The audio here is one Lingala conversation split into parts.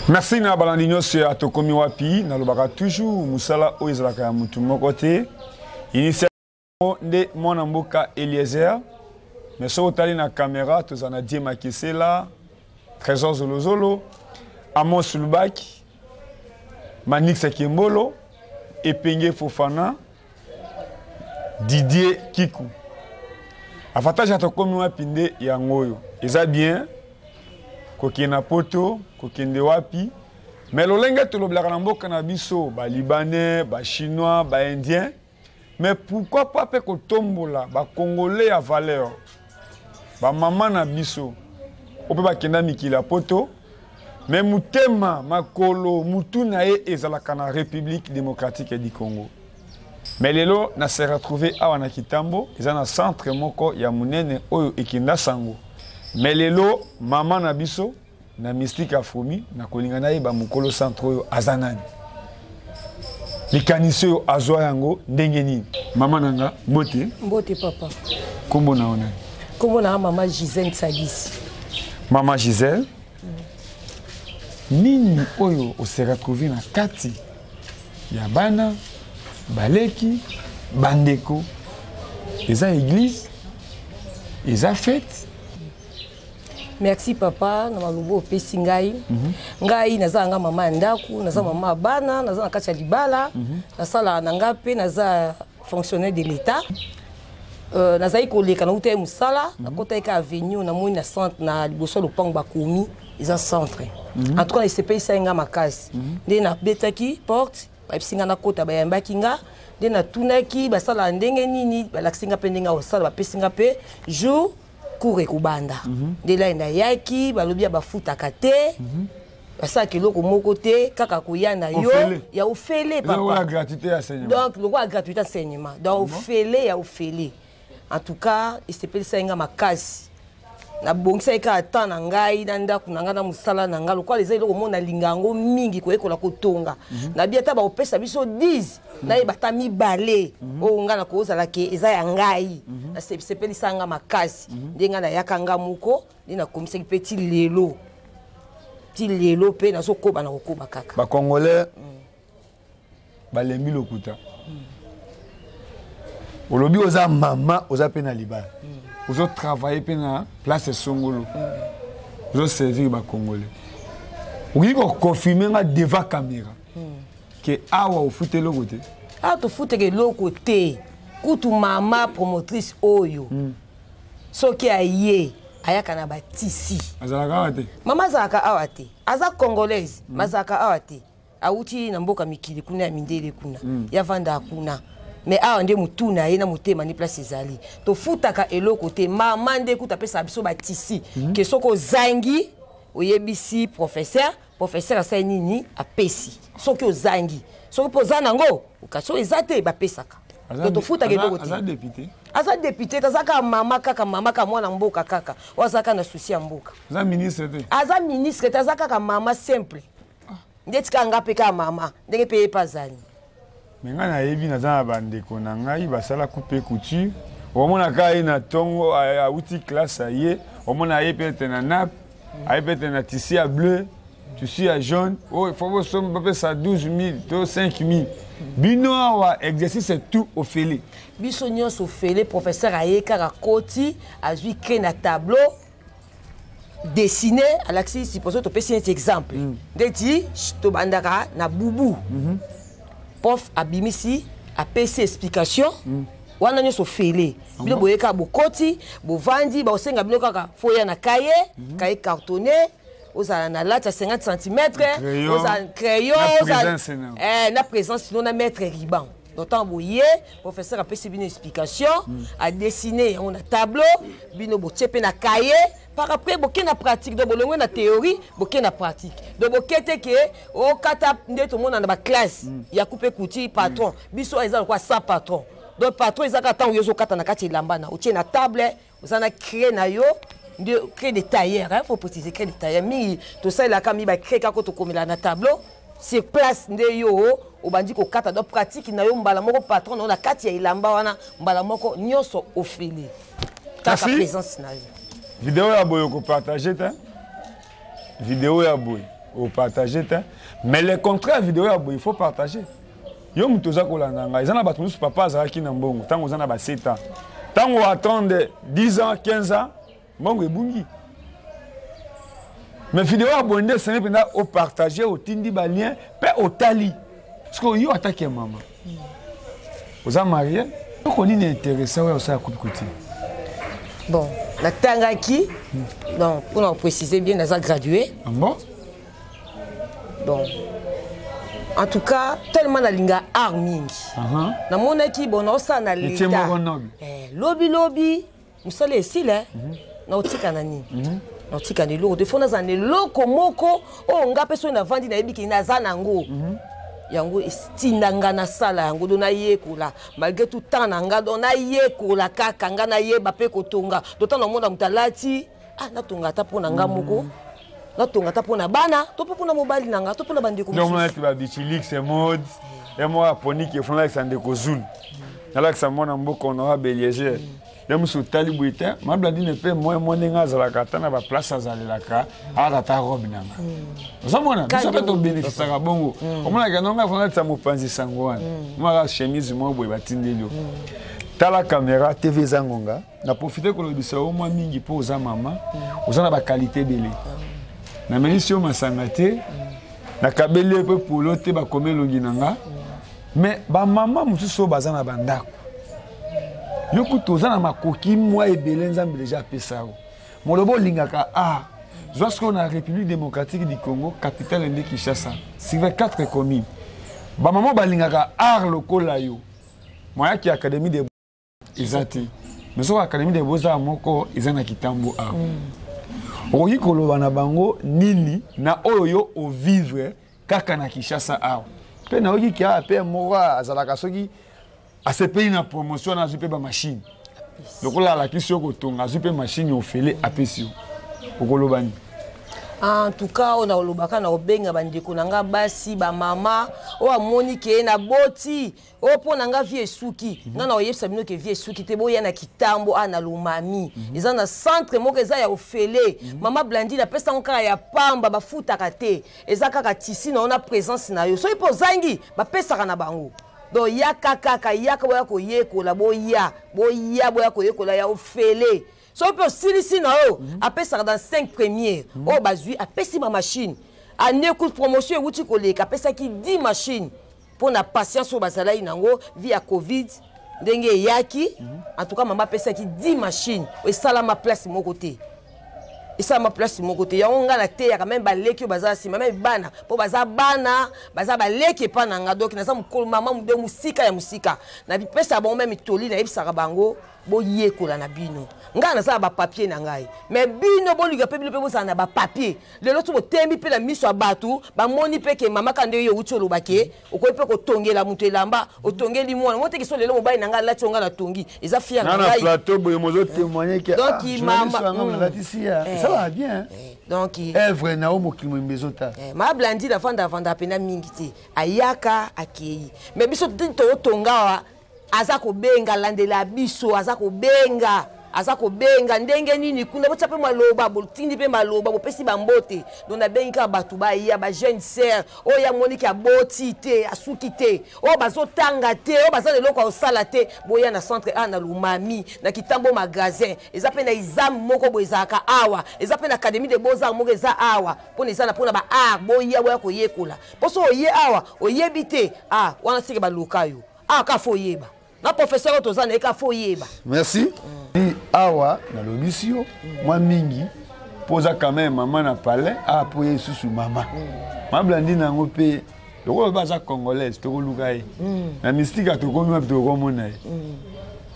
Merci na balandi nyonso ya Tokomi Wapi. Nalobaka toujours mosala oyo ezalaka ya motu moko te. Initiative nde mwana mboka Eliezer. Mais soki otali na caméra tozala na Die Makesela, Trésor Zolozolo, Amos Lubaki, Manix Kembolo, Epenge Fofana, Didier Kiku. Avantage ya Tokomi Wapi nde yango oyo. Eza bien kokende na poto, kokende wapi. Mais lolenge tolobelaka na mboka na biso, ba Libanais, ba Chinois, ba Indiens, mais pourquoi pas pe kotombola ba Congolais ya valeur, ba mama na biso oyo pe bakenda mikili ya poto, mais motema, makolo, mutu na ye ezalaka na République démocratique du Congo. Mais lelo na se retrouver awa na Kitambo, eza na centre moko ya munene oyo ekenda sango. Mais lelo mama na biso na Mystique Afromi, na kolinga nayeba mokolo centre oyo aza nani, likanisi oyo azwa yango ndenge nini. Mama na nga, mbote. Mbote papa. Kombo na yo nani? Kombo na nga mama Gisèle Nsalisi. Mama Gisèle, nini oyo ose retrouver na kati ya bana, baleki, bandeko? Eza église, eza fête? Merci papa na maloba opesi ngai. Ngai naza nga mama ya ndako, naza mama ya bana, naza na kati ya libala, nasalaka na nga mpe naza fonctionnaire de l'État. Nazali koleka, nauta ye mosala, nakotaki ka avenue, namoni na centre, na liboso ya lopango bakomi eza centre. En tout cas esepelisa ye nga makasi. Nde nabetaki porte, bayebisi nga nakota, bayambaki nga, nde natunaki basalaka ndenge nini, balakisi nga mpe ndenge ya kosala, bapesi nga mpe jour cours ekobanda. Nde lai nayaki, balobi ya bafutaka te, basalaka eloko moko te, kaka koya na yo ya ofele papa. Gratuité ya enseignement. Donc lokola gratuité enseignement, donc ofele ya ofele. En tout cas esepelisaki nga makasi, nabongisaki kaka temps na ngai na ndako na ngai na mosala na ngai, lokola eza eloko moko nalinga yango mingi, koyekola kotonga. Nabi ata bakopesa biso 10, nayeba ata mibale oyo ngai nakozala ke eza ya ngai. Nasepelisa nga makasi nde ngai nayaka nga moko, nde nakomisaki mpe ti lelo, ti lelo mpe nazokoba na kokoba kaka. Bacongolais balembi lokuta. Olobi oza mama, oza mpe na libala, ozotravaille mpe na place esongolo, ozoservir bacongolais. Okoki koconfirme nga devant caméra ke awa ofuta eloko te? Awa tofutaka eloko te. Kutu mama promotrice oyo, soki aye, ayaka na batisi. Azalaka awa te? Mama azalaka awa te, aza congolaise, azalaka awa te, awuti na mboka mikili kuna ya mindele kuna, yavandaka kuna, mais awa nde motu na ye na motema nde place ezali. Tofutaka eloko te. Mama nde kutu apesaka biso batisi ke soki ozangi, oyebisi professeur, professeur asali nini, apesi. Soki ozangi, soki mpo oza nango, kasi oyo eza te, bapesaka. To tofutaka eloko te. Aza député? Aza député te, aza kaka mama, kaka mama, kaka mwana mboka, kaka oyo aza kaka na souci ya mboka. Aza ministre te? Aza ministre te, aza kaka mama simple, ndeti kaka nga mpe kaka mama, ndenge mpe ye mpe azali. Me ngai nayebi, naza na bandeko na ngai basala coupe couture, omona kaka ye na ntongo awuti classe, aye, omona ye mpe ete na nappe, aye mpe ete na tissu ya bleu, tissu ya jaune, oyo fo bosomba, bapesa 12 000 to 5 000. Bino awa exercice tout ofele? Biso nyonso ofele. Professeur aye kaka, koti, azwi craie na tableau, dessine, alakisi. Supposons topesi neti exemple, ndeti tobandaka na bubu, prof abimisi, apesi explication wana nyonso ofele. Bino boye kaka, bokoti, bovandi, bakosenga bino kaka fo ya na cahier, cahier cartonné, ozala na latte ya 50 cm, ozala crayon na présence sino na maître ruban. Donc ntango boye, professeur apesi bino explication, adessine yango na tableau, bino botie mpe na cahier. Par après boke na pratique. Donc bolongwe na théorie, boke na pratique. Donc boke te ke okata nde tomona na baclasse ya coupe couture, patron. Biso eza lokola sans patron. Donc patron eza kaka ntango yo ozokata na kati ya elamba na otie na table, oza na craie na yo, nde craie de tailleur, hein, faut préciser craie de tailleur. Mingi tosalelaka mi bacraie kaka tokomela na tableau sur place, nde yo obandi kokata. Donc pratique na yo mbala moko, patron na yo na kati ya elamba wana mbala moko, nyonso ofele, kaka présence na yo. Video ya boye okopartage te, video ya boye. Opartage te. Mais le contraire video ya boye, il faut partager. Yo moto oza kolanda ngai, eza na bato mosusu papa azalaki na mbongo ntango oza na ba 7 ans. Ntango attendre 10 ans, 15 ans, mbongo ebungi. Mais video ya boye nde esengeli mpenza opartage, otindi ba lien mpe otali. Parce que yo ataki ya mama. Oza marié? Eloko nini intéressant oyo osala coupe couture? Bon, natangaki, donc pour na préciser bien, naza gradué. Ah bon? Bon. En tout cas, tellement nalinga art mingi. Namonaki bon naosala na Métier leta. moko noble. Eh, lobi lobi, mosala esila, naotika na nini? Naotika na eloko te, fo nazala na eloko moko oyo nga mpe soki navandi nayebi ke naza nango. Yango etinda nga nasala yango, do nayekola malgré tout temps na nga, do nayekola kaka nga nayeba mpe kotonga. Do ntango namona moto alati, ah, natonga ata mpo na nga moko, natonga ata mpo na bana, to mpe mpo na mobali na nga, to mpo na bandeko Donc, mosusu. on a bichilix mode, ya moko aponi ke fo nalakisa ndeko Zulu, nalakisa mwana mboka honorable Eliezer. Ya mosusu otali boye te, ma Blandine mpe moi moi ndenge azalaka ata na baplace azalelaka, alata ata robe na nga. Ozomona, biso mpe tobénéficiaka bongo. Omonaka ndongo afo nalakisa mopanzi sango wana. Omonaka chemise moko boye batindeli yo. Tala caméra, TV eza ngonga. Na profite kolobisa yo mwa mingi mpo oza mama, oza na baqualité ebele. Namelisi yo masanga te, nakabeli yo mpe polo te, bakomi elongi na nga. Mais bamama mosusu oyo baza na bandako, yo kutu oza na makoki mwa ebele Nzambe deja apesa yo. Moloba olingaka art, zwa sikoyo na République démocratique du Congo, capitale nde Kinshasa, sur 24 communes. Bamama balingaka art lokola yo. Moyaki Académie de eza te. Mais soki Académie de Beaux-Arts moko eza na Kitambo awa. Okoki koloba na bango nini na oyo yo ovivre kaka na Kinshasa awa. Pe nayoki ke awa pe moko azalaka soki asepeli na promotion na azwi pe ba machine. Lokola alakisi yo kotonga, azwi pe machine ofele apesi yo. Okoloba nini? En tout cas, on a olobaka na obenga bandeko na nga basi, ba mama, oyo amoni ke na boti, oyo mpo na nga vie esuki. Nga na oyebisa bino ke vie esuki te, boya na Kitambo, a na Lomami. Eza na centre moko eza ya ofele. Mama Blandine apesa ngo kaka ya pamba, bafutaka te. Eza kaka tisi na yo na présence na yo. Soki mpo ozangi, bapesaka na bango. Donc yaka kaka, yaka boya koyekola, boya, boya boya koyekola ya ofele. Soki mpe osilisi na yo, apesaka dans 5 premières. Oyo bazwi, apesi ba machine. Année coup promotion ewuti koleka, apesaki 10 machines. Mpo na patience oyo bazalaki nango, vie ya Covid, ndenge eyaki. En tout cas, mama apesaki 10 machines. Esalama place moko te. Esalama place moko te. Yango nga nateyaka même baleki oyo baza na nsima, même bana, mpo baza bana, baza baleki epa na nga. Donc naza mokolo mama de mosika ya mosika. Nabipesaka bango même toli, nayebisaka bango boyekola na bino. Nga nazala ba papier na ngai. Mais bino boluka pe bino pe bozala na ba papier. Lelo so botembi pe na miso ya bato, bamoni pe ke mama ka nde yo outi oloba ke, okoki pe kotongela moto elamba, otongeli mwana. Mpo te ke so lelo mobali na ngai alati oyo ngai natongi, eza fier na Na na ngai. plateau boye mozo témoigner ke, Donc, ah, journaliste mama, wanga molatisi ya. Ça va bien, hein? Donc, œuvre na yo mokili mobimba ezotala. Ma Blandine avanda, avanda pena mingi te. Ayaka, akei. Mais biso te totonga wa, aza kobenga, landela biso, aza kobenga, aza kobenga ndenge nini kuna, botia pe maloba, botindi pe maloba, bopesi ba mbote. Donc nabengi kaka bato baya, ba jeune sœur, oyo ya moniki aboti te, asuki te, oyo bazotanga te, oyo baza na eloko ya kosala te, boya na centre A na Lomami, na Kitambo magasin. Eza pe na examen moko boye ezalaka awa, eza pe na Académie de Beaux-Arts moko eza awa, mpona eza na mpona ba art, boya, boya koyekola. Mpo soki oye awa, oyebi te, ah, wana seke baloka yo. Ah, ka fo yeba. Na professeur oyo toza na ye, ka fo yeba. Merci. Awa, nalobisi yo, mwa mingi, mpo oza quand même mama na palais, ah, mpo ye lisusu mama. Ma Blandine yango mpe, lokola baza congolaise, tokoluka ye. Na mystique tokomi wapi tokomona ye.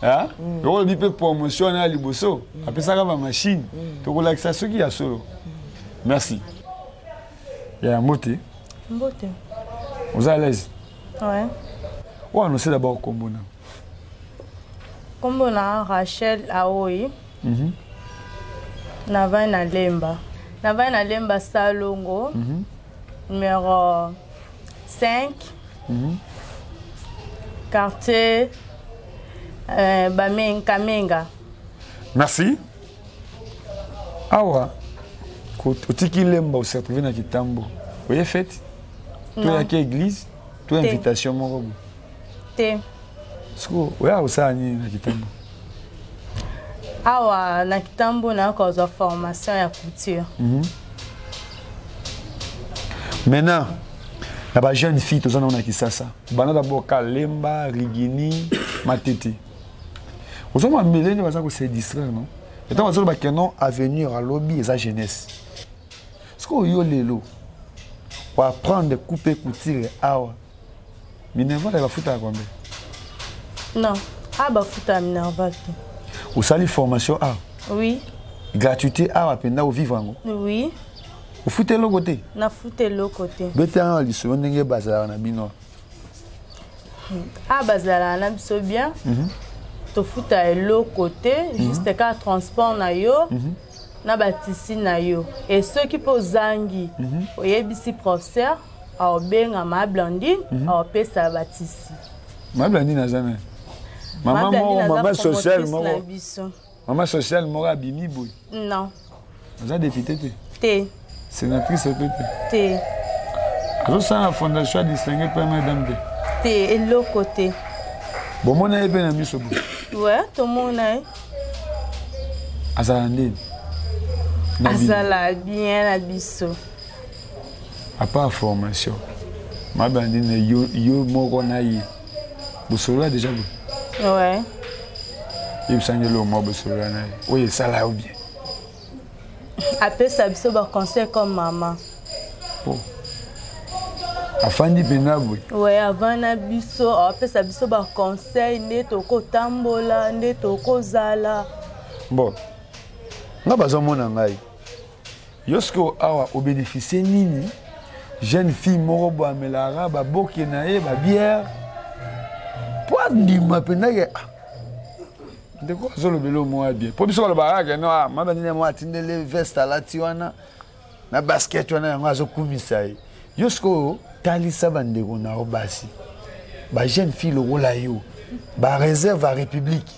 Ah? Lokola olobi mpe promotion wana ya liboso, apesaka ba machine, tokolakisa soki ya solo. Merci. Ya mbote. Mbote. Oza à l'aise? Ouais. Oyo annoncer d'abord kombo na. Kombo na Rachel Aoi. Navai na Lemba. Navai na Lemba Salongo. Numéro 5. Quartier Bameng, Kamenga. Merci. Awa, otiki Lemba, o se retrouver na Kitambo. Oye fête? Toyaki église? To invitation moko boye? Te. Sikoyo oya kosala nini na Kitambo? Awa na Kitambo naya kozwa formation ya couture. Maintenant, na ba jeune fille toza nango na Kisasa, banda d'abord Kalemba, Rigini, Matete. Ozomona mbele nde baza kose distraire, non? Etant bazoloba ke non, avenir alobi eza jeunesse. Sikoyo yo lelo oapprendre coupe couture awa, minerval bafutaka combien? Non, awa bafutaka minerval te. Osali formation awa? Oui. Gratuité awa mpenza ovivre yango? Oui. Ofuta eloko te? Nafuta eloko te. Bete yango lisolo ndenge bazalaka na bino. Awa bazalaka na biso bien. Tofuta eloko te, juste kaka transport na yo na batisi na yo. E soki mpe ozangi, oyebisi professeur, aobenga ma Blandine, aopesa batisi. Ma Blandine aza nani? Mama moko, mama sociale moko. Mama sociale moko abimi boye? Non. Aza député te? Te. Sénatrice mpe te? Te. Azosala na fondation ya distingue première dame te? Te, eloko te. Bomona ye mpe na miso boye? Ouais, tomona ye. Azala ndeni? Azala bien na biso. À part formation, mabandine yo, yo moko na ye bosolola déjà boye? Ouais. Yebisanga eloko moko bosolola na ye oyo esala yo bien. Apesa biso baconseil comme mama. Po afandi mpenza boye? Ouais, avanda biso, apesa biso baconseil nde tokotambola, nde tokozala. Bon, nga bazomona ngai yo sikoyo awa obénéficie nini? Jeune fille moko boye amelaka baboke na ye babière po andima mpenza ke ndeko azolobela oyo moko ya bien, mpo biso balobaka kaka no mama nini mo atindeli veste alati wana na basket wana, yango azokumisa ye. Yo sikoyo talisa bandeko na yo basi, bajeune fille lokola yo, bareserve ya république,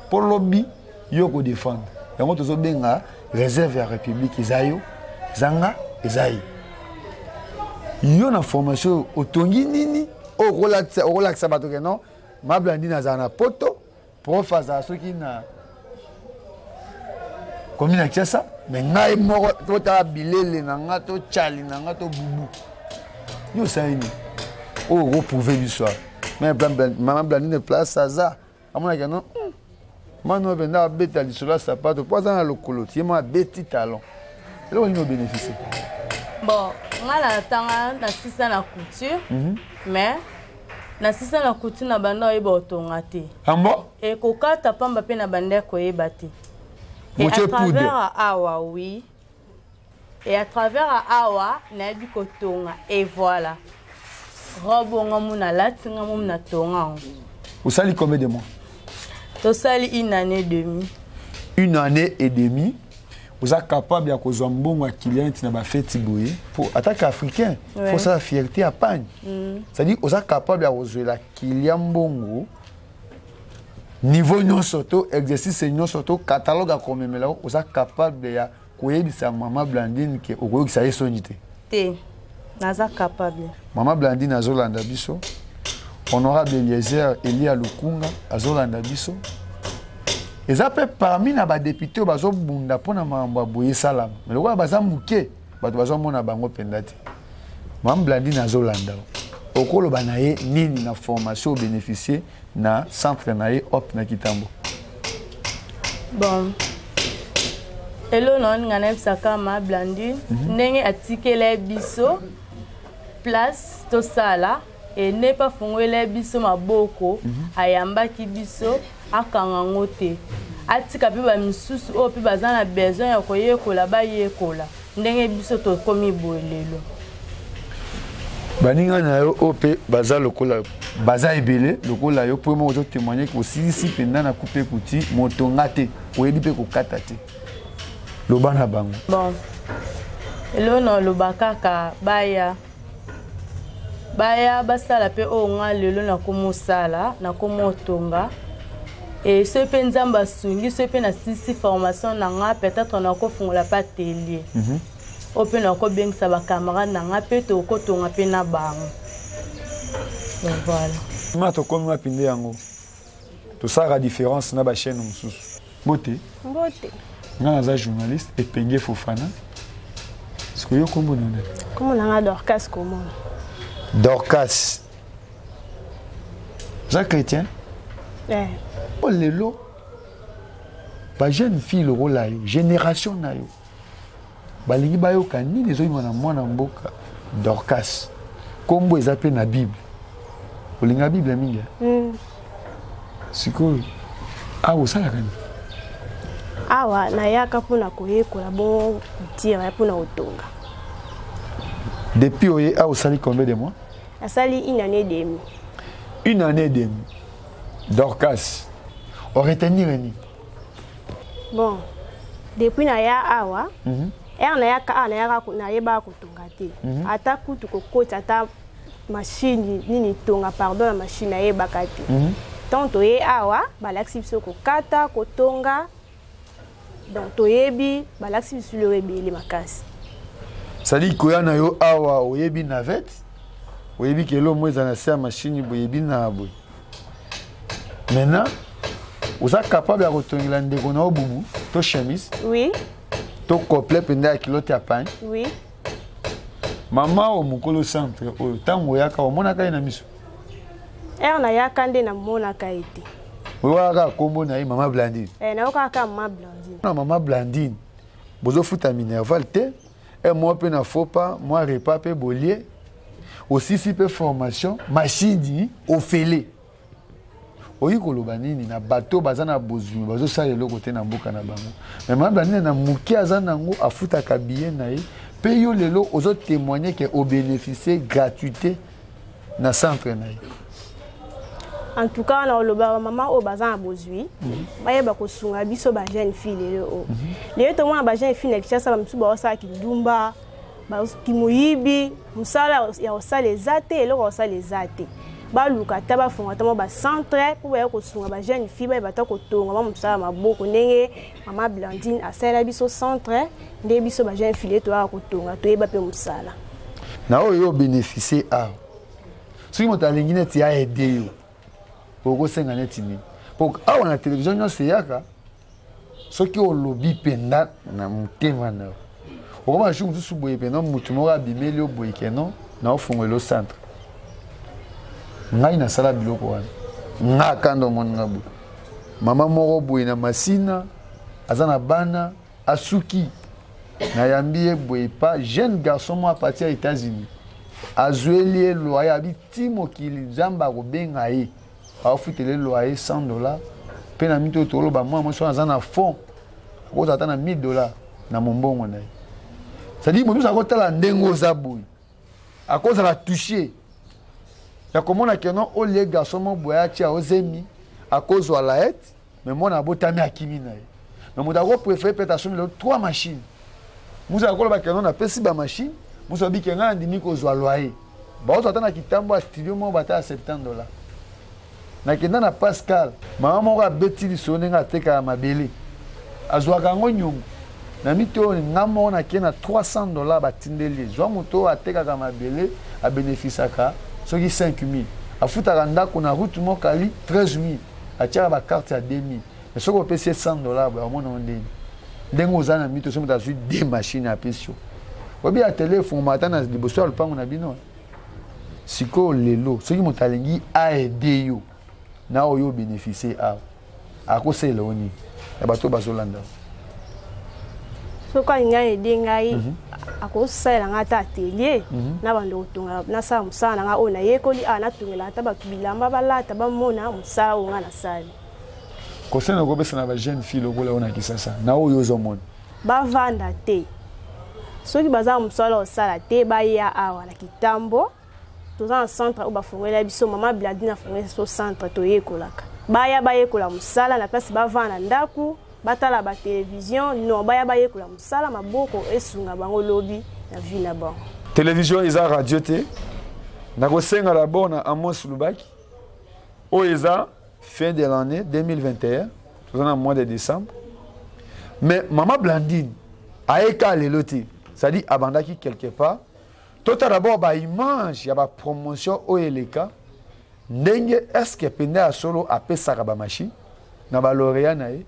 mpo lobi yo kodefendre yango. Tozobenga réserve ya république, eza yo, eza nga, eza ye. Yo na formation oyo otongi nini oyo okolakisa bato ke non, Mablandine azala na poto, prof azala soki na komi na Kinshasa, me ngai moko totala bilele na nga to tyali na nga to bubu. Yo osali nini oyo okoprouve biso awa? Mama Blandine, place aza, amonaki no mwana oyo mpenza abeta lisolo ya sapato mpo aza na lokolo ti ye moko abeti talon. Eloko nini obénéficie? Bon, nga natanga, nasisa na couture, mais nasisa na couture na banda oyeba otonga te. Ambo. Ekokata pamba mpe na banda ya koyeba te. Et à travers awa, oui, et à travers awa nayebi kotonga. Et voilà, robe nga mu nalati, nga mu natonga yango. Osali combien de mois? Tosali une année et demie. Une année et demie, oza capable ya kozwa mbongo ya cliente na bafeti boye, po atake africain, ouais. Faut sala fierté ya pagne. C'est-à-dire oza capable ya kozwela client mbongo niveau nyonso to exercice nyonso to catalogue akomemela, oza capable ya koyebisa mama Blandine ke okoyokisa ye soni te? Te, naza capable. Mama Blandine azolanda biso, honorable Eliezer Elia Lukunga azolanda biso, eza mpe parmi na badepute oyo bazobunda mpona makambo ya boye esalama, me lokola baza moke, bato bazomona bango mpenza te. Mama Blandine azolanda, okoloba na ye nini na formation obénéficie na centre na ye op na Kitambo? Bon, elo na oninga nayebisaka ma Blandine, ndenge atikela biso place tosala e nde mpe afungwela biso maboko, ayambaki biso, akanga yango te, atika mpe bamisusu oyo mpe baza na besoin ya koyekola bayekola ndenge biso tokomi boye lelo. Baninga na yo oyo mpe baza lokola baza ebele lokola yo, mpo moko ozotémoigne ke osilisi mpenza na coupe kuti motonga te, oyebi mpe kokata te, loba na bango. Bon, eloko na oloba kaka, baya, baya basala mpe oyo nga lelo nakomosala, nakomotonga. E soki mpe Nzambe asungi, soki mpe nasilisi formation na nga, peut-être nakofungola mpe atelier. Oyo mpe nakobengisa bacamarade na ngai mpe tokotonga mpe na bango. Donc voilà. Ma tokomi wapi nde yango tosalaka différence na bachaîne mosusu. Mbote. Mbote. Nga naza journaliste Epenge Fofana. Sikoyo kombo na nani? Kombo na nga Dorcas Komona. Dorcas. Oza chrétien? Eh. Oh lelo ba jeune fille lokola yo, génération na yo. Balingi bayoka nini ezobima na mwana mboka Dorcas. Kombo eza pe na Bible. Olinga Bible mingi? Sikoyo awa osalaka nini? Awa nayaka mpona koyekola bongo kutira mpona kotonga. Depuis oye awa osali combien de mois? Nasali une année et demie. Une année et demie. Dorcas, oretenir nini? Bon, depuis naya awa, ere nayaka awa nayaka nayebaka kotonga te. Ata kutu kokota ata machine nini tonga pardon na machine nayebaka te. Tant toye awa balakisi biso kokata kotonga, donc toyebi balakisi biso lelo ebele makasi. C'est-à-dire koya na yo awa oyebi navette, oyebi ke eloko eza na se ya machine boyebi na boye. Maintenant oza capable ya kotongela ndeko na yo bubu to chemise? Oui. To complet mpenza ya kilote ya pain? Oui. Mama oyo mokolo centre oyo ntango oyaka omonaka ye na miso? Ere nayaka nde namonaka ye te. Oyokaka kaka kombo na ye mama Blandine? Eh, nayokaka kaka mama Blandine. Na mama Blandine bozofuta minerval te, e mwa mpe na fopa mwa repas mpe bolie, osisi mpe formation machine ofele. Oyi koloba nini na bato baza na bozwi bazosala eloko te na mboka na bango? Mais mama Blandine na moke aza nango afutaka billet na ye, mpe yo lelo ozotémoigne ke obénéficie gratuité na centre na ye. En tout cas, na oloba ba mama oyo baza na bozwi, bayeba kosunga biso ba jeune fille lelo oyo. Lelo tomona ba jeune fille na Kinshasa, ba misusu baosala kindumba, kimoyibi, mosala ya kosala eza te, eloko ya kosala eza te. Baluka ata bafonga ata mwa ba centre mpo baya kosunga ba jeune fille bayeba ata kotonga mwa mosala ya maboko, ndenge mama Blandine asalela biso centre, nde biso ba jeune fille toyaka kotonga, toyeba mpe mosala. Na oyo yo bénéficier awa, soki moto alingi neti aide yo, okosenga neti nini? Po awa na télévision nyonso eyaka, soki olobi mpenza na motema na yo, okoma jour mosusu boye mpenza motu moko abimeli yo boye ke non, na ofungoli yo centre. Ngai nasala biloko wana, nga akanda omoni nga boye. Mama moko boye na Masina, aza na bana, asuki. Nayambi ye boye pa jeune garçon moko apati ya États-Unis. Azweli ye loyer, abi ti mokili Nzambe akobenga ye. Aofutele loyer 100 $, mpe na mito toloba mwana mwasi wana aza na fond, akozala ata na 1000 $ na mombongo na ye. C'est-à-dire moto mosusu akotala ndenge oza boye, akozala touché ya komona ke non, olie garçon moko boye atia ozemi, akozwa la ete, mais mwana abotami akimi na ye. Mais moto akopréféré peut-être asombi lelo 3 machines. Mosu akoloba ke non, napesi ba machine, mosu abiki ngai nandimi kozwa loyer. Baozwa ata na kitambo ya studio moko bata ya 70 $. Nakenda na Pascal, mama moko abeti lisolo ndenge atekaka mabele, azwaka yango nyongo. Na mito oyo nga moko nakei na 300 $ batindeli ye. Zwa moto oyo atekaka mabele, abénéficiaka soki 5000, afutaka ndako na route mokali 13000, atiaka bacarte ya 2000. Mais soki opesi ye 100 $ boye, amona yo ndenge ndenge oza na mito. Soki moto azwi deux machines apesi yo, oyebi atelier efungama ata na liboso ya lopango na bino. Sikoyo lelo soki moto alingi aide yo na oyo obénéficie awa, akosalela yo nini na bato oyo bazolanda? Soki alingi aide ngai, akosalela ngai ata atelier na bando kotonga, nasala mosala na ngai oyo nayekoli awa, natongela ata bato bilamba balata, bamona mosala oyo ngai nasali. Conseil nakopesa na bajeune fille lokola oyo na Kisasa na oyo ozomona? Bavanda te. Soki baza na mosala kosala te, baya awa na Kitambo, toza na centre oyo bafungwela biso. Mama Blandine afungwela biso centre, toyekolaka. Baya bayekola mosala na place bavanda na ndako batala batelevizio. Non, baya bayekola mosala maboko, esunga bango lobi na vie na bango. Télévision eza radio te. Nakosenga d'abord na Amos Lubaki, oyo eza fin de l'année 2021, toza na mois de décembre, mais mama Blandine ayeka lelo te. C'est-à-dire abandaki quelque part. Totala d'abord ba image ya ba promotion oyo eleka ndenge est-ce que penda ya solo apesaka ba machine na ba lauréat na ye.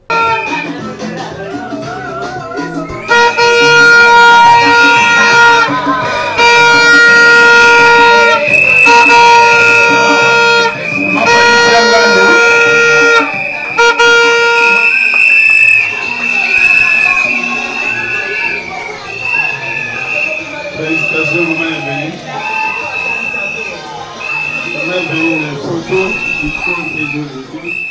Félicitations, maman Evelyne. Maman Evelyne, photo du trône et de l'église.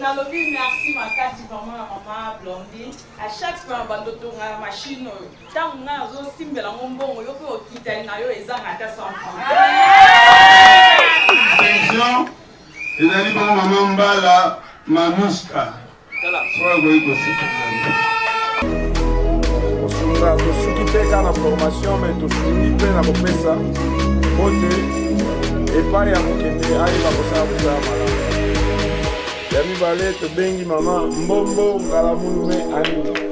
nalobi merci makasi vraiment na mama blondine à chaque fois na bando tonga na machine oyo ntango ngai nazosimbela yango mbongo yo mpe okitani na yo ezanga ata 100 franc Attention, ezali bongo mama Mbala Manushka. Soki akoki kosika Kosunga tosuki te kaka na formation me tosungi mpe na kopesa mpo te epai ya kokende ayeba kosala mosala malamu. Ya mibale tobengi mama Mbombo Ngalamulume Anini.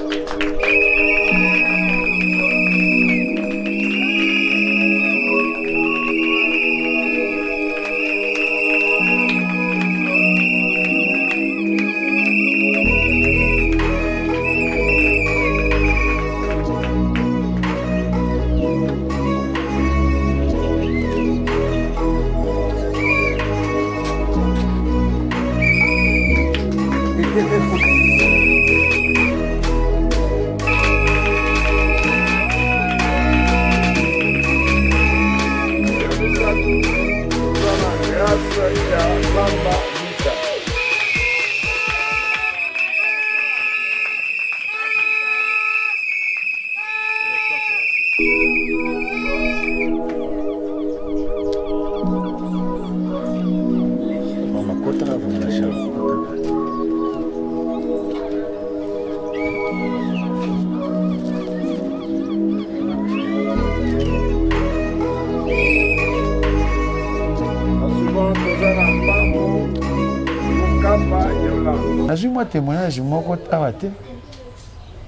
Nazwi mwa témoignage moko awa te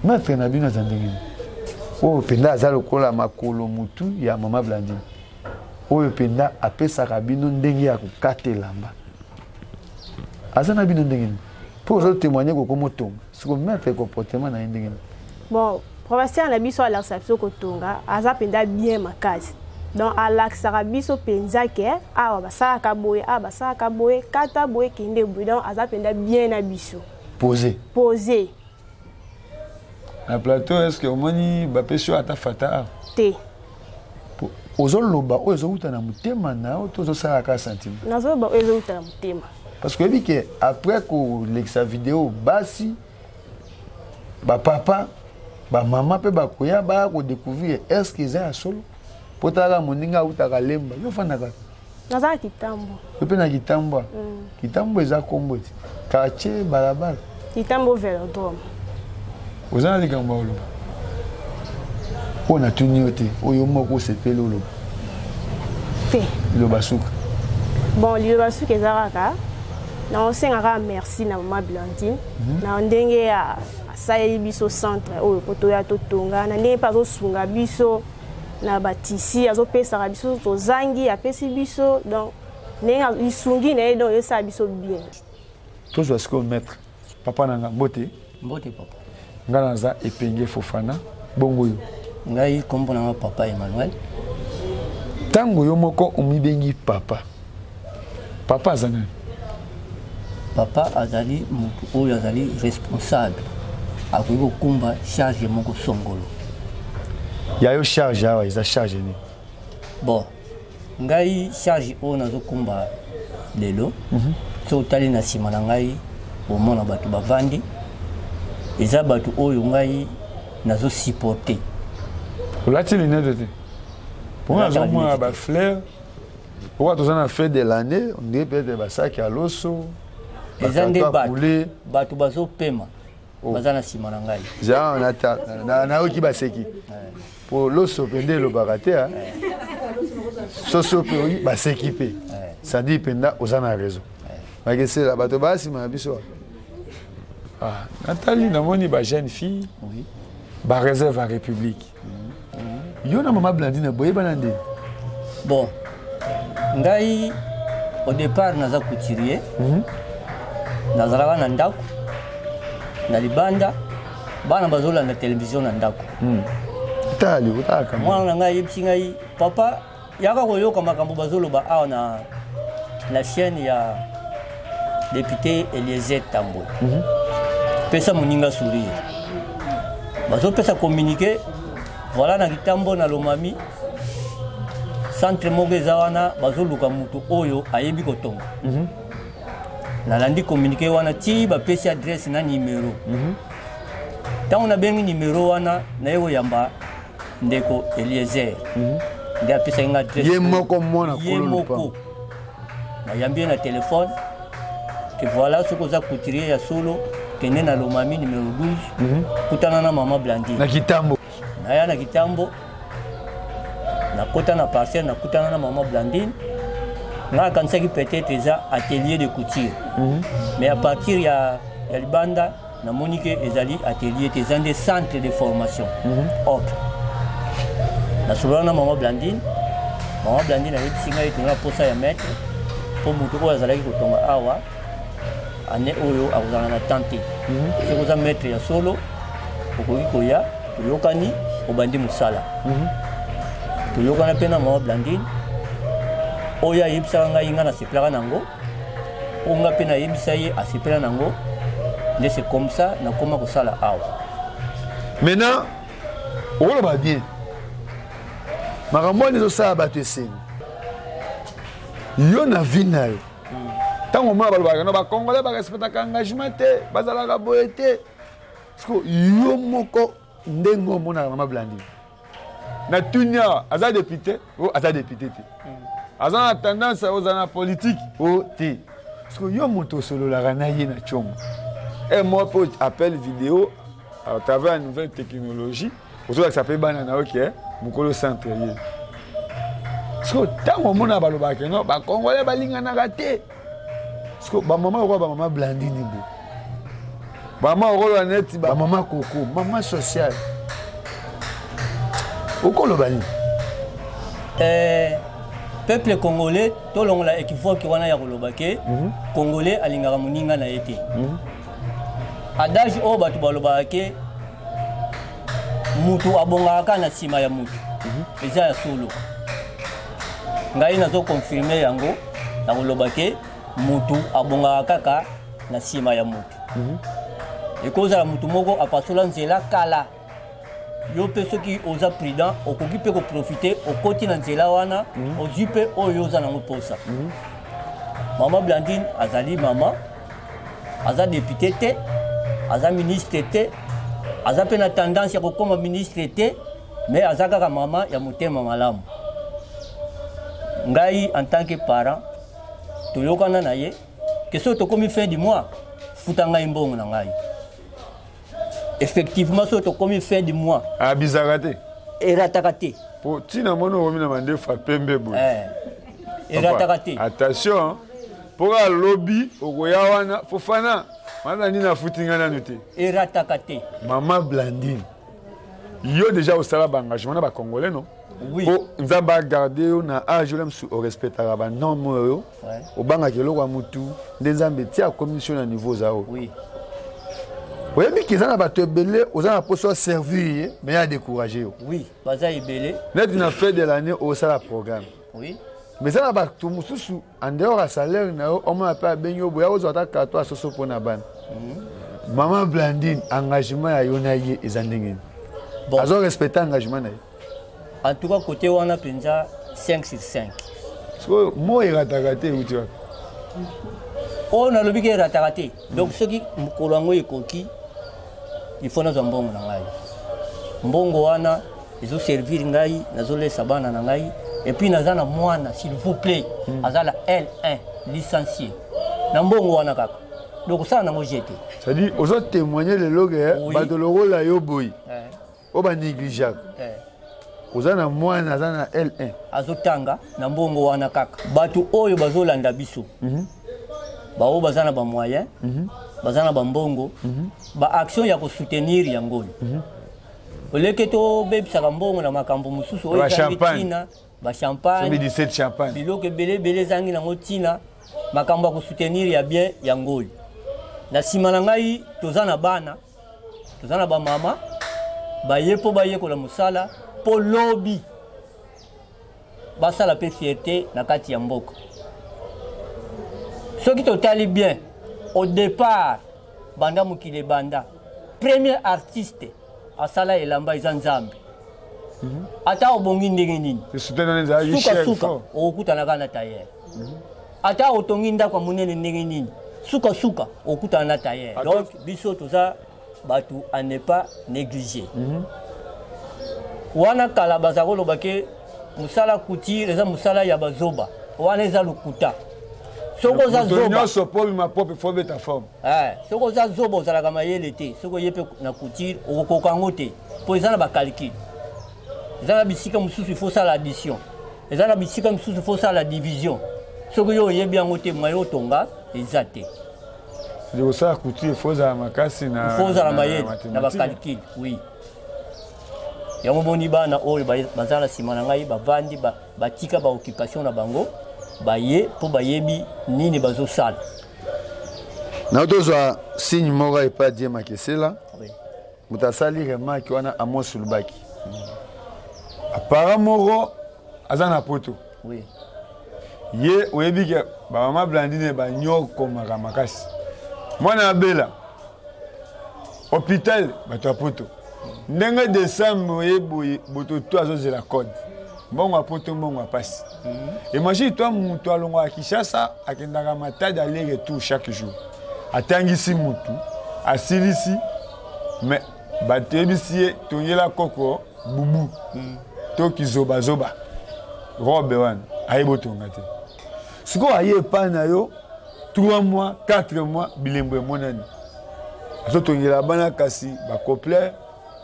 maître na bino aza ndenge nini oyo mpenza aza lokola makolo mutu ya mama Blandine oyo mpenza apesaka bino ndenge ya kokata elamba aza na bino ndenge nini mpo ozo témoigner kokomotonga siko maître comportement na ye ndenge nini bon professeur na biso alakisa biso kotonga aza mpenza bien makasi donc alakisaka biso mpenza ke awa basalaka boye awa basalaka boye kata boye kende boye donc aza mpenza bien na biso posé posé na plateau est ce que omoni bapesi yo ata fata te ozoloba oyo ezowuta na motema na yo to ozosala kaka sentiment nazoloba oyo ezowuta na motema parce que oyebi ke après kolekisa video basi bapapa bamama mpe bakoya baya kodécouvrir est ce que eza ya solo mpo talaka moninga awutaka lemba yo ofandaka naza na kitambo yo mpe na kitambo kitambo eza kombo ti quartier balabala kitambo velodrome oza na likambo ya koloba oyo natuni yo te oyo moko osepeli oloba te liloba suka bon liloba suka eza kaka naosenga kaka merci na mama Blandine na ndenge asaleli biso centre oyo po toya totonga na ndenge mpe azosunga biso na batisi azopesaka biso tozangi apesi biso donc ndenge lisungi na ye donc esala biso bien tozwa sikoyo maître papa na nga mbote mbote papa nga naza Epenge Fofana bongo yo ngai kombo na nga papa Emmanuel ntango yo moko omibengi papa papa aza nani papa azali motu oyo azali responsable akoki kokumba charge moko songolo ya yo charge awa eza charge nini bon ngai charge oyo nazokumba lelo soki otali na nsima na ngai omona bato bavandi eza bato oyo ngai nazosupporte olati lunette te mpo nazomona bafleur oyo toza na fin de l'année on dirait peut-être basaki ya loso eza nde bato bato bazopema baza na nsima na ngai nayoki baseki po loso mpe nde elobaka te soso mpe oyi baseki mpe c'est-à-dire mpenza oza na raison bakesela bato baya nsima na biso. Ah, natali namoni ba jeune fille oui. ba réserve ya république mm -hmm. yo na mama blandine boyebana nde bon ngai au départ naza couturier mm -hmm. nazalaka na ndako na libanda bana bazolanda televizio na ndako mm. tali otaka mwana na ngai ayebisi ngai papa yaka koyoka makambo bazoloba awa na, na chaîne ya député Eliezer Tambwe mm -hmm. pesa moninga sourire bazopesa communiqué voilà na kitambo na lomami centre moko eza wana bazoluka moto oyo ayebi kotonga mm -hmm. nalandi communiqué wana ti bapesi adresse na numero ntango mm -hmm. nabengi numero wana naye koyamba ndeko eliezer mm -hmm. nde apesaki nga adresse ye moko mwana ye moko nayambi ye na telefone ke voilà soki oza couturier ya solo kende na lomami numero 12 mm -hmm. kutana na mama blandine na kitambo naya na kitambo nakota na parcelle nakutana na mama blandine ngai akanisaki peut-être eza atelier de couture mm -hmm. mais à partir ya, ya libanda namoni ke ezali atelier te eza nde centre de formation mm -hmm. ok nasolola na mama blandine mama blandine ayebisi ngai ete na posa ya maître mpo moto oyo azalaki kotonga awa année oyo akozala na temps te mhm. soki oza maître ya solo okoki koya toyokani obandi mosala mhm. toyokana mpe na mama blandine oyo ayebisaka ngai ngai nasepelaka na yango oyo ngai mpe nayebisa ye asepela na yango nde c'est comme ça nakoma kosala awa maintenant okoloba bien makambo wana ezosala bato esengo yo na vie na yo ntango omona balobaka no bacongolais barespectaka engagement te bazalaka boye te parceke yo moko ndenge omonaka mama blandine na tuni awa aza député o aza député te aza na tendance ozala na politique o te parceke yo moto osololaka na ye na congo e moi mpe appel vidéo à travers la nouvelle technologie ozolakisa mpe bana na yo ke mokolo centre ye siko ntango omona balobaka ke no bakongole balinganaka te siko bamama lokola bamama blandini bo bamama okoloba neti bamama koko mama sociale okoloba nini eh, peuple congolais tolongola équivoque wana ya koloba ke mm -hmm. congolais alingaka moninga na ye te mm -hmm. adage oyo bato balobaka ke mutu abongaka kaka na nsima ya mutu mhm. eza ya solo ngai nazo confirme yango na koloba ke mutu abongaka kaka na nsima ya mutu mhm. ekozala mutu moko apasola nzela kala yo mpe soki oza prudent okoki mpe koprofite okoti na nzela wana mhm. ozwi mpe oyo oza nango mposa mama blandine azali mama aza député te aza ministre te aza mpe na tendance ya kokoma ministre te mais aza kaka mama ya motema malamu ngai en tant que parent toyokana na ye ke soki tokomi fin du mois futa ngai mbongo na ngai effectivement soki tokomi fin du mois abizaka te erataka te po ntina moni okomi na mandefu ya pembe boye eh, erataka te attention mpo kaka lobi okoya wana fofana wana nini afuti ngai nanu te erataka te mama blandine yo déjà osala baengagement na bacongolais non oui. po nzambe agarde yo na age ola mosusu orespectaka banorme oyo obangaka eloko ya motu nde nzambe ti akomisi yo na niveau oza oyo oui. oyebi ke eza na bato ebele oza na mposa oservir ye mais ye adécourage yo oui baza ebele neti na fin de l'année osala programme oui. mais eza na bato mosusu en dehors ya salaire na yo omona mpe abengi yo boya ozwa ata carton ya soso mpo na bana mhm. mama blandine engagement ya yo na ye eza ndenge nini bon. azo respecte engagement na ye en tout cas côté wana mpenza 5 sur 5 sikoyo mo erataka te euti wapi oyo nalobi ke erataka te donc soki mokolo yango ekoki il faut nazwa mbongo na ngai mbongo wana ezoservir ngai nazolesa bana na ngai epuis naza na mwana s'il vous plaît mm. aza na l1 licencié na mbongo wana kaka donc osala nango je te c'est-à-dire ozotémoigne lelo ke oui. bato lokola yo boye eh. oyo banégligeaka eh. oza na mwana aza na l1 azotanga na mbongo wana kaka bato oyo bazolanda biso mm -hmm. baoyo baza na bamoyen mm -hmm. Baza na bambongo. Ba action ya kosoutenir yango oyo. Oleke tobebisaka mbongo na makambo mosusu oyo Ba ezangi champagne. ntina, ba champagne. Soki 17 champagne. Biloko ebele ebele ezangi nango ntina, makambo ya kosoutenir ya bien yango oyo. Na nsima na ngai toza na bana, toza na bamama baye mpo bayekola mosala mpo lobi basala mpe fierté na kati ya mboka. Soki totali bien au départ, banda mokili ebanda, premier artiste asala elamba eza Nzambe. Ata obongi ndenge nini, sukasuka okokutana kaka na tailleur. Ata otongi ndako ya monene ndenge nini, sukasuka okutana na tailleur. Donc biso toza bato à ne pas négliger. Wana kala baza koloba ke mosala couture eza mosala ya bazoba, wana eza lokuta. Soki oza zoba nyonso po bima propre, faut beta forme. Soki oza zoba ozalaka mayele te. Soki oye mpe na couture okokoka yango te, mpo eza na bacalcul, eza na bisika mosusu il faut osala addition, eza na bisika mosusu il faut osala division. Soki yo oyebi yango te, moyen otonga eza te. Kosala couture, faut ozala makasi na il faut ozala mayele na bacalcul, oui. Yango moni bana oyo baza na nsima na ngai bavandi, batika baoccupation na bango, baye mpo bayebi nini bazosala. Na tozwa signe moko epai Die Makesela. Moto asali remarque wana, Amos Lubaki, apara moko aza na poto. Ye oyebi ke bamama Blandine banyokomaka makasi, mwana abela hôpital, bato ya poto ndenge décembre oye boye, boto to azozela code mbongo ya poto, mbongo ya pasi. Imagine toi, moto alongwaka Kinshasa, akendaka Matadi aller retour chaque jour, atangisi mutu, asilisi, mais bato yebisi ye tongela koko bubu to kizobazoba robe wana, ayebi otonga te. Sikoyo aye epai na yo 3 mois, 4 mois, bilembo emonani, azotongela bana kasi bacomplet,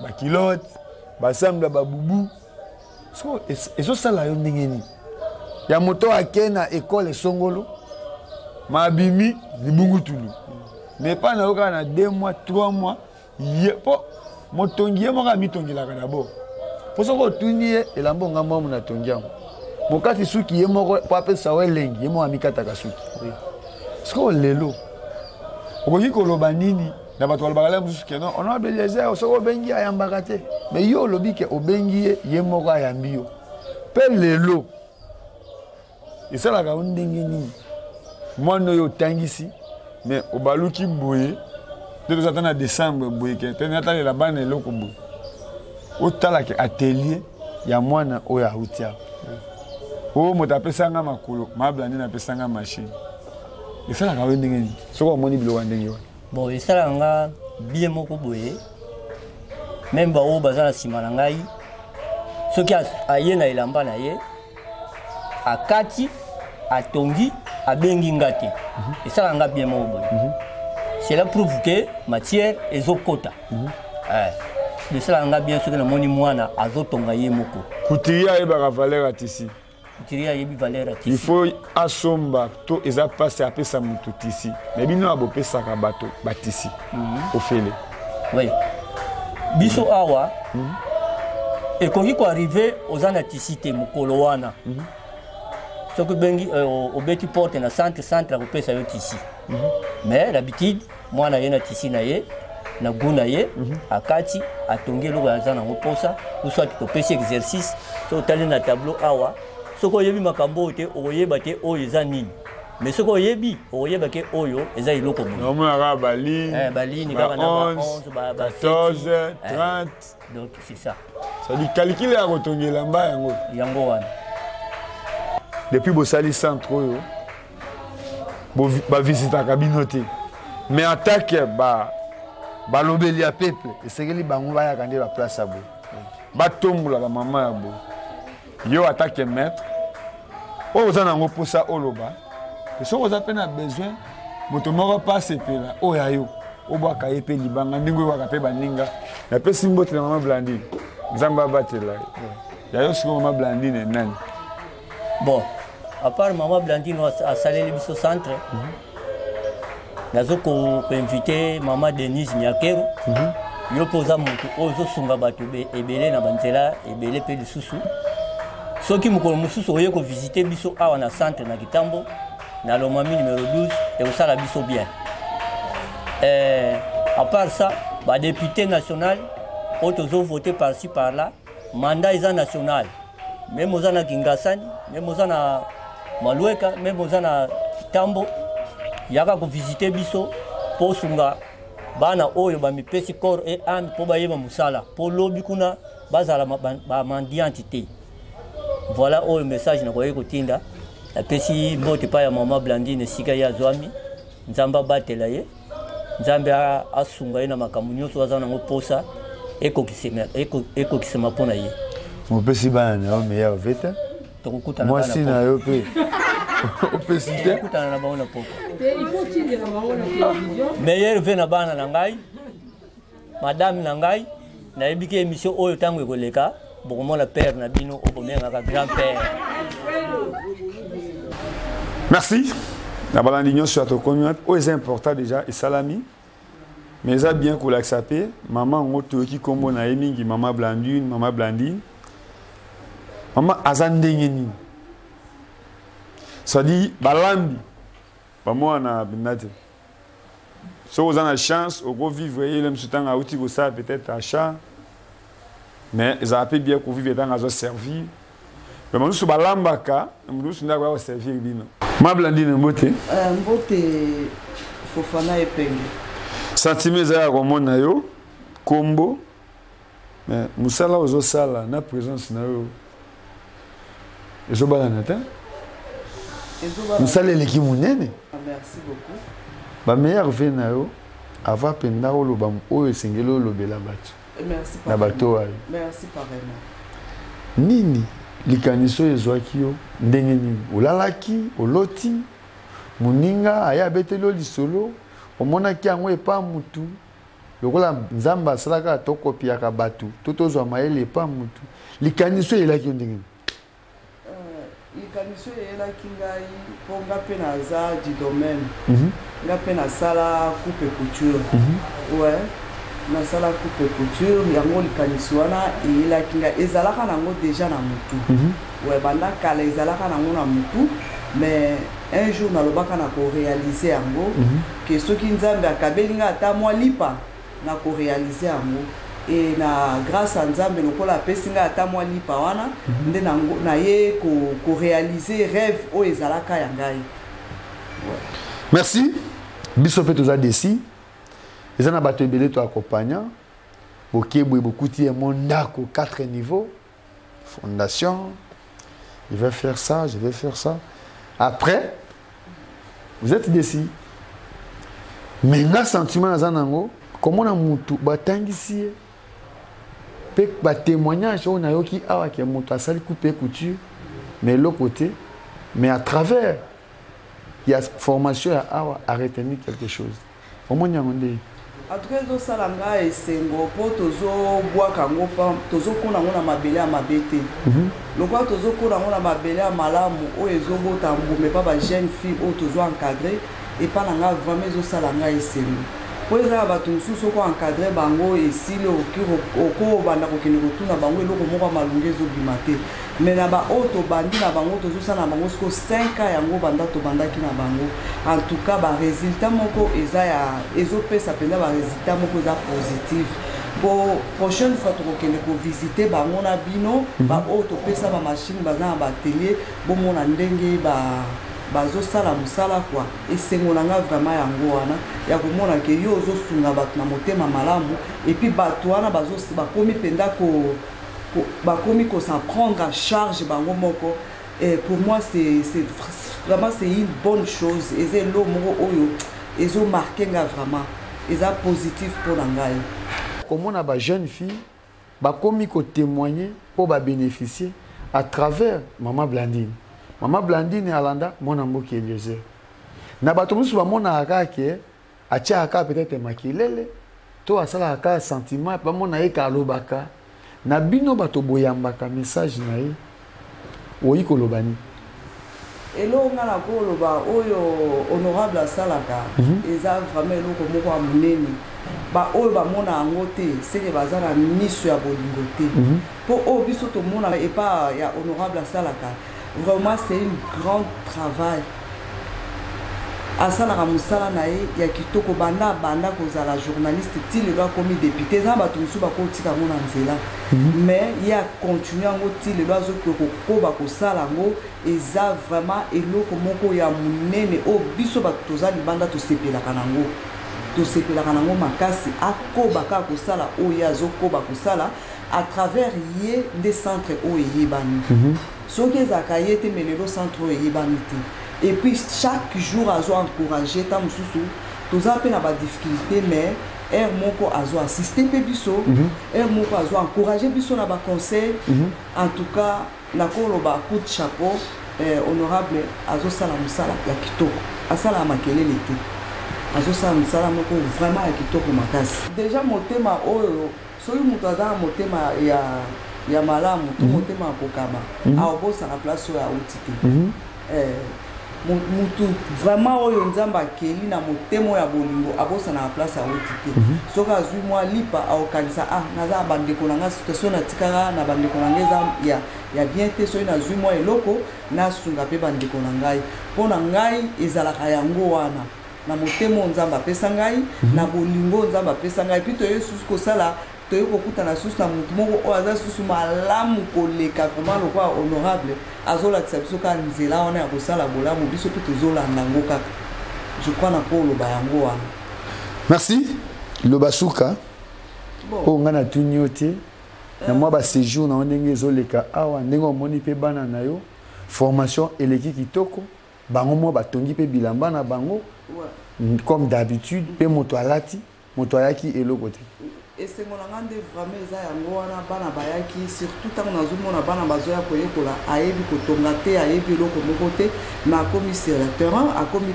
baculotte, basambla, babubu. Sikoyo ezosala yo ndenge nini ya moto ake na ekole esongolo mabimi libungutulu, mais epai na yo kaka na 2 mois, 3 mois, ye mpo motongi ye moko amitongelaka d'abord. Mpo soki otuni ye elamba onga mwamu natongi yango, mokati suki ye moko mpo apesa yo elengi, ye moko amikataka suki. Sikoyo lelo okoki koloba nini na bato balobaka le mosusu ke non, honorable Eliezer soki obengi ayambaka te, mais yo olobi ke obengi ye, ye moko ayambi yo mpe lelo esalaka yo ndenge nini? Mwana oyo otangisi, mais obaluki boye nde toza ata na décembre boye ke te natalela bana eloko boye, otalaka atelier ya mwana oyo auti awa, oyo moto apesanga makolo mabla nde napesanga machine, esalaka yo ndenge nini soki omoni biloko ya ndenge wana? Bon, esalaka nga bien moko boye. Même baoyo baza na nsima na ngai, soki aye na elamba na ye, akati, atongi, abengi nga te, esalaka nga bien moko boye. Cela prouve que matière ezokota. Esalaka nga bien soki namoni mwana azotonga ye moko. Couturier ayebaka valeur ya tissu. Couturier ayebi valeur ya tissu. Il faut asomba to eza mpasi apesa motu tissu, mais bino ya bopesaka bato batissu ofele. Oui, biso awa ekoki koarriver oza na tissu te mokolo wana. Soki obengi, obeti porte na centre, centre akopesa yo tissu. Mais l'habitude, mwana ye na tissu na ye, na goût na ye, akati, atongi eloko aza nango posa, ou soit topesi exercice. Soki otali na tableau awa, soki oyebi makambo oyo te, okoyeba te oyo eza nini, mais soki oyebi, okoyeba ke oyo eza eloko boye. Naomona kaka baligne. Baligne kaka na ba 11, ba 14, 30. Donc c'est ça. C'est-à-dire calcul ya kotonga elamba yango. Yango wana. Depuis bosali centre oyo, bavisitaka bino te, mais attaque ba balobeli ya peuple, esengeli bango bayaka nde baplace ya boye. Batombola bamama ya boye. Yo atake maître oyo oza nango mposa oloba, soki oza mpe na besoin moto moko mpe asepela oyo ya yo, obwaka ye mpe libanga ndenge oyebaka mpe baninga. Napesi mbote na mama Blandine, Nzambe abatela ye. Ya yo sikoyo mama Blandine nani? Bon, à part mama Blandine oyo asaleli biso centre. Nazo ko inviter mama Denise Nyakero. Mm -hmm. Yo mpe oza moto oyo ozosunga bato ebele na banzela ebele mpe lisusu soki mokolo mosusu oye kovisite biso awa na centre na kitambo na lomami numero 12 ekosala biso bien eh, à part ça badepute national oyo tozovote par-ci par là mandat eza national meme oza na kingasani meme oza na malueka meme oza na tambo yaka kovisite biso mpo osunga bana oyo bamipesi corps et ame mpo bayeba mosala mpo lobi kuna bazala bamandiante te voilà oyo message nakoki kotinda napesi mbote epai ya mama blandine esika ye azwami nzambe abatela ye nzambe asunga ye na makambo nyonso aza nango mposa ekokisema mpo na ye mopesi bana na yo meilleur ve te mwasi na yo mpe opesi te tokutana na bango na poko meilleur ve na bana na ngai madame na ngai nayebi ke émission oyo ntango ekoleka bokomona père na bino oyo bomengaka grand père merci na balandi nyonso ya tokomi wapi oyo eza important déjà esalami mais eza bien kolakisa mpe mama yango toyoki nkombo na ye mingi mama blandine mama blandine mama aza ndenge nini c'est-à-dire balambi bamwana mpenza te soki oza na chance okovivre ye mosusu ntango auti kosala peut-être achat mais ezala mpe bien kovivre ntango azo servir mais mosusu balambaka mosusu nde akoya koservir bino mablandine mbote euh, mbote fofana epenge sentiment eza ya komona yo kombo mais mosala ozosala na présence na yo ezobalana te mosala eleki monene bameilleur vie na yo avant mpenza oloba oyo esengeli olobela bato na bato oyo nini likanisi oyo ezwaki yo ndenge nini olalaki oloti moninga aye abeteli yo lisolo omonaki yango epa mutu lokola nzambe asalaka tokopiaka bato to tozwa mayele epa mutu likanisi oyo eyelaki yo ndenge nini euh, likanisi oyo eyelaki ngai mpo nga mpe naza du domaine mm -hmm. nga mpe nasala coupe couture mm -hmm. ouais nasala coupe couture yango likanisi wana eyelaki ngai ezalaka nango deja na motu mm -hmm. ouais banda kala ezalaka nango na motu mais un jour nalobaka na korealize yango mm -hmm. ke soki nzambe akabeli ngai ata mwa lipa na korealize yango e na grâce ya nzambe lokola apesi ngai ata mwa lipa wana mm -hmm. nde naye korealize ko rêve oyo ezalaka ya ngai ouais. merci biso mpe toza desi eza na bato ebele to accompagnant bokebwe bokuti ye mo ndako 4 niveau fondation je vais faire ça je vais faire ça après vous êtes décis mais nga sentiment naza nango komona mutu batangisi ye mpe batémoignage oyo nayoki awa ke moto asali coupe couture mais eloko te mais à travers ya formation ya awa a retenir quelque chose omoni yango nde en tout cas ezosala nga esengo mpo tozobwaka yango tozokona yango na mabele ya mabe te mhm. lokola tozokona yango na mabele ya malamu oyo ezobota mbuma epa bajeune fille oyo tozo encadre epa na nga vraiment ezosala nga esengo mpo eza na bato mosusu oko encadre bango esili okobanda kokende kotuna bango eloko moko ya malonga ezobima te mais na baoyo tobandi na bango tozosala na bango siko 5 ans yango banda tobandaki na bango en tout cas baresultat moko eza ya ezopesa mpenza baresultat moko eza positif po prochaine fois tokokende kovisite bango na bino mhm. baoyo topesa bamashine baza na baatelier bomona ndenge ba bazosala mosala kua esengo na nga vraiment yango wana ya komona ke yo ozosunga bato na motema malamu epuis bato wana bakomi mpenza ko bakomi ko s'en prendre en charge bango moko et pour moi c'est vraiment c'est une bonne chose eza eloko moko oyo ezo marke nga vraiment eza positif mpo na ngai komona ba jeune fille bakomi kotémoigner mpo babénéficier à travers mama blandine mama blandine alanda mwana mboki eliezer na bato mosusu bamonaka kaka ke atiaka kaka peut-être makelele to asalaka kaka sentiment bamona ye ka alobaka na bino bato boyambaka message na ye oyi koloba nini? Eloko nga nakoloba oyo honorable asalaka eza vraiment eloko moko ya monene. Baoyo bamona yango te seke baza na miso ya bolingo te. Mpo oyo biso tomonaka epa ya honorable asalaka vraiment, c'est une grande travail. Asalaka mosala na ye ya kitoko banda abanda kozala journaliste ti lelo akomi député. Eza na bato mosusu bakotika yango na nzela, mais ye acontinue yango ti lelo, azokoka kokoba kosala yango. Eza vraiment eloko moko ya monene oyo biso bato toza libanda tosepelaka nango, tosepelaka nango makasi. Akoba kaka kosala oyo ye azokoba kosala. À travers ye nde centre oyo eyebani. Soki ezalaka ye te, mais lelo centre oyo eyebani te. Et puis chaque jour azo encourage. Ta mosusu toza mpe na badifficulté, mais heure moko azo assiste mpe biso, heure moko azo encourage biso na baconseil. En tout cas, nakoloba coup de chapeau. Honorable azosala mosala ya kitoko, asalaka makelele te, azosala mosala moko vraiment ya kitoko makasi. Déjà motema oyo, soki moto aza na motema ya malamu to motema ya kokaba, aobosaka place oyo auti te. Mutu vraiment oyo Nzambe akeli na motema oyo ya bolingo abosanaka place awuti te. Soki azwi mwa lipa, akokanisa: "Ah, naza na bandeko na nga, situation natikaka na bandeko na ngai eza ya bien te. Soki nazwi mwa eloko, nasunga mpe bandeko na ngai." Mpo na ngai ezalaka yango wana, na motema oyo Nzambe apesa ngai, na bolingo oyo Nzambe apesa ngai. Mpi toye susu kosala, toye kokutana susu na motu moko oyo aza susu malamu koleka vraiment lokola honorable. Azolakisa biso kaka nzela wana ya kosala bolamu, biso mpe tozolanda yango kaka. Je crois na koloba yango wana. Merci. Loba suka oyo ngai natuni yo te na mwa baséjour na yo, ndenge ezoleka awa, ndenge omoni mpe bana na yo, formation eleki kitoko, bango mwa batongi mpe bilamba na bango comme d'habitude, mpe moto alati, moto ayaki eloko te. Esengo na nga nde vraiment eza yango wana. Bana bayaki, surtout ntango nazomona bana bazoya koyekola, ayebi kotonga te, ayebi eloko moko te, mais akomi sur le terrain, akomi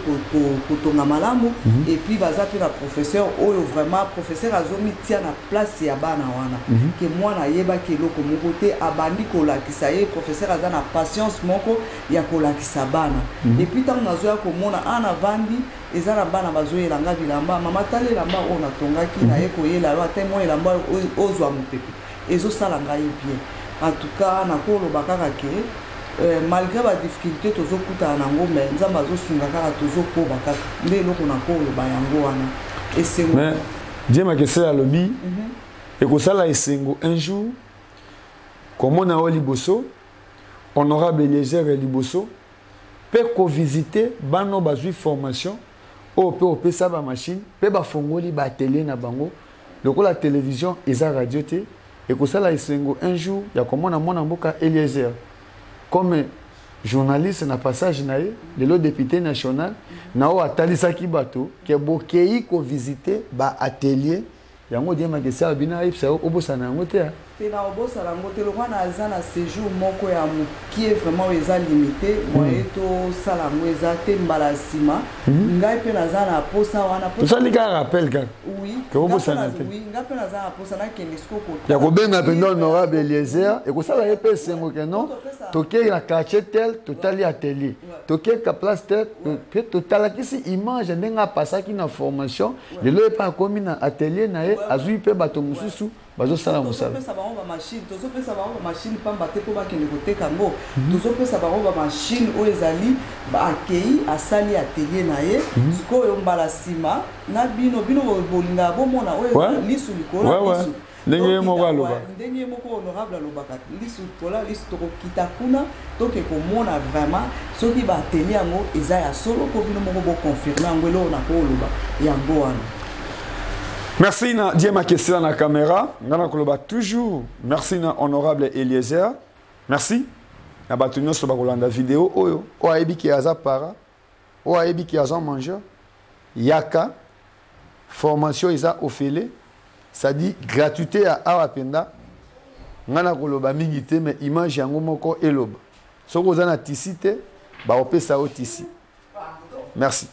kotonga malamu. Et puis baza mpe na professeur oyo vraiment, professeur azomitia na place ya bana wana, ke mwana ayebaki eloko moko te, abandi kolakisa ye. Professeur aza na patience moko ya kolakisa bana. Et puis ntango nazoya komona ana vandi, eza na bana bazoyela nga bilamba: "Mama, tala elamba oyo natongaki, naye koyela yo ata mwa elamba oyo ozwa mopepe." Ezosala ngai bien. En tout cas, nakoloba kaka ke malgré badifficulté tozokutana nango, mais Nzambe azosunga kaka, tozokoba kaka. Nde eloko nakoloba yango wana, esengo. Mais Dieu Makesela alobi ekosala esengo un jour komona oyo liboso honorable Eliezer ya liboso mpe kovisite bana oyo bazwi formation oyo mpe opesa bamachine mpe bafongoli baatelier na bango. Lokola télévision eza radio te, ekosala esengo un jour ya komona mwana mboka Eliezer comme journaliste na passage na ye lelo député national na oyo atalisaki bato ke bokei kovisite baatelier yango. Diemaka esala bino, ayebisa yo obosana yango te. Te, na obosana yango te. Lokwa naza na séjour moko ya mokie vraiment oyo eza limité, moye tosala yango eza te. Mbala nsima ngai mpe naza na posa wana. Tosali kaka rappel kaka. Oui. Ke obosana te. Oui, ngai mpe naza na posa nakende siko. Ya kobenga mpenza honorable Eliezer, ekosala ye mpe esengo ke non, tokei na quartier tel, totali atelier, tokei ka place tel mpe totalakisi image ndenge apasaki na formation, lelo ye mpe akomi na atelier na ye, azwi mpe bato mosusu bazosala mosala. Tozopesa bango bamachine, tozopesa bango bamachine pamba te mpo bakende koteka yango. Tozopesa bango bamachine oyo ezali akei asali atelier na ye. Sikoyo mbala nsima na bino, bino bolingaka bomona oyo lisu likolo ya lisu. Ndenge ye moko alobaka. Ndenge ye moko honorable alobaka, lisu likolo ya lisu. Tokokita kuna, toke komona vraiment soki baatelier yango eza ya solo, mpo bino moko boconfirme yango. Eloko na koloba yango wana. Merci na Diema Kessela na caméra. Ngana koloba toujours merci na honorable Eliezer. Merci na bato nyonso bakolanda video oyo. Oyo ayebi ke aza para, oyo ayebi ke aza mangeur, yaka, formation eza ofele, c'est-à-dire gratuité ya awa mpenza. Ngai na koloba mingi te, mais image yango moko eloba. Soki oza na tisi te, bakopesa yo tisi. Merci.